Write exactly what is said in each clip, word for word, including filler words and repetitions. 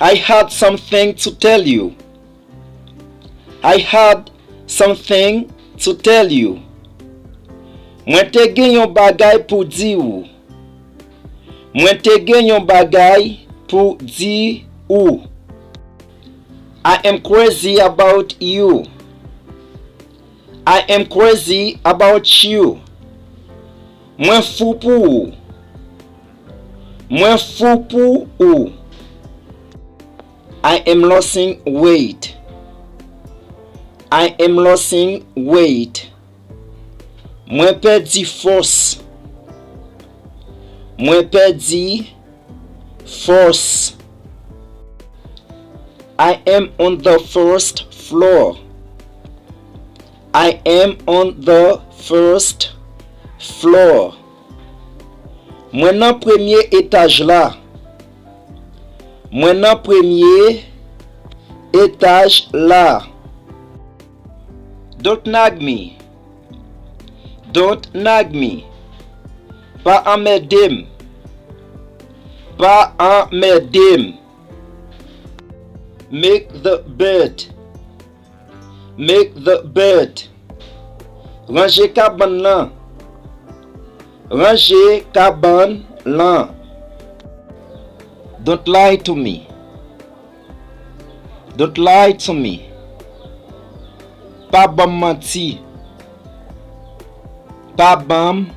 I had something to tell you. I had something to tell you. Mwen te gen yon bagay pou di ou. Mwen te gen yon bagay pou di ou. I am crazy about you. I am crazy about you. Mwen fou pou ou. Mwen fou pou ou. I am losing weight. I am losing weight. Mwen pèdi fòs. Mwen pèdi fòs. I am on the first floor. I am on the first floor. Mwen nan premye etaj la. Mwen nan premye etaj la. Don't nag me. Don't nag me. Pa anmède m. Pa anmède m. Make the bed. Make the bed. Ranje kabann lan. Ranje kabann lan. Don't lie to me. Don't lie to me. Pa ban m manti. Pa ban m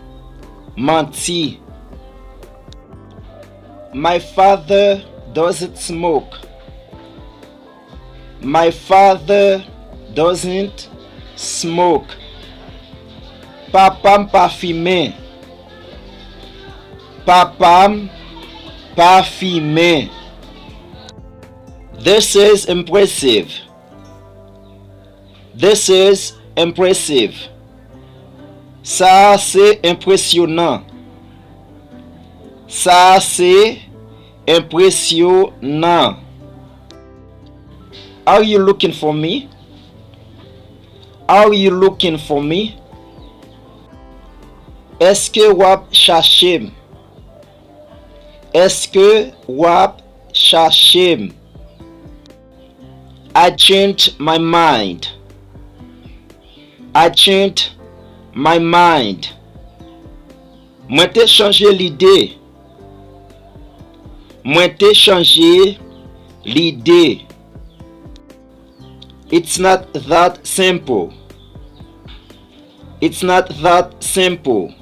manti. My father doesn't smoke. My father doesn't smoke. Papa m pa fimen. Papa m pa fimen. This is impressive. This is impressive. Sa a se enpresyonan. Sa a se enpresyonan. Are you looking for me? Are you looking for me? Èske w ap chache m? Èske w ap chache m? I changed my mind. I changed my mind. Mwen te chanje lide. Mwen te chanje lide. It's not that simple. It's not that simple.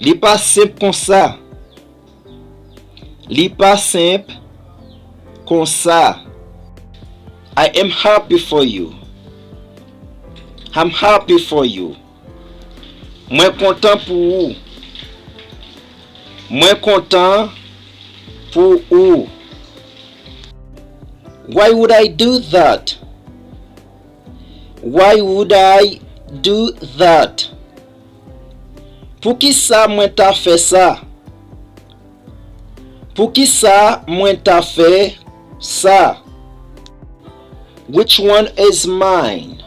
Li pa senp konsa. Li pa senp konsa. I am happy for you. I'm happy for you. Mwen kontan pou ou. Mwen kontan pou ou. Why would I do that? Why would I do that? Poukisa mwen ta fè sa? Poukisa mwen ta fè sa? Which one is mine?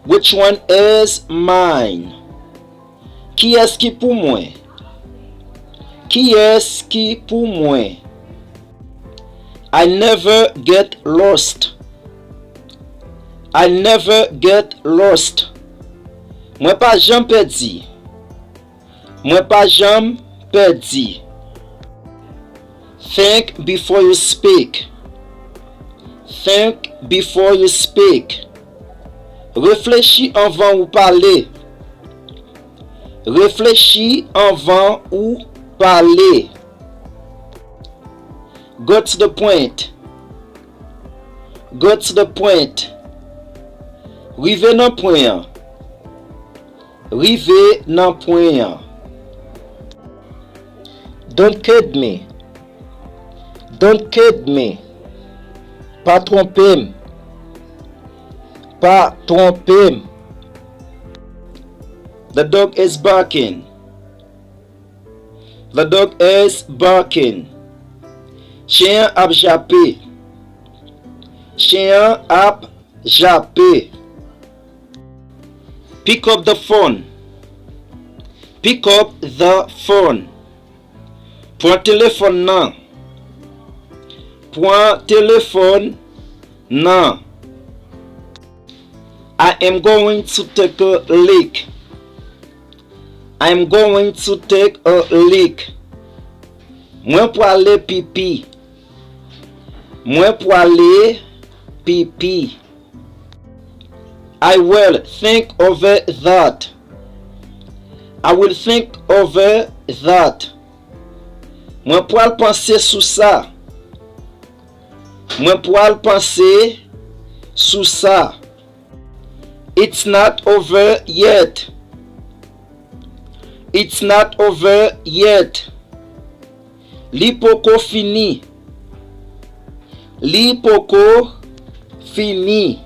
Which one is mine? Kiyès ki pou mwen? Kiyès ki pou mwen? I never get lost. I never get lost. Mwen pa janm pèdi. Mwen pa janm pèdi. Think before you speak. Think before you speak. Reflechi anvan ou pale. Reflechi anvan ou pale. Go to the point. Go to the point. Rive nan pwen an. Rive nan pwen an. Don't kid me. Don't kid me. Pa twonpe m. Pa twonpe m. The dog is barking. The dog is barking. Chen an ap jape. Chen an ap jape. Pick up the phone. Pick up the phone. Pran telefòn nan. Pran telefòn nan. I am going to take a leak. I am going to take a leak. Mwen pwale pipi. Mwen pwale pipi. I will think over that. I will think over that. Mwen pral panse sou sa. Mwen pral panse sou sa. It's not over yet. It's not over yet. Li poko fini. Li poko fini.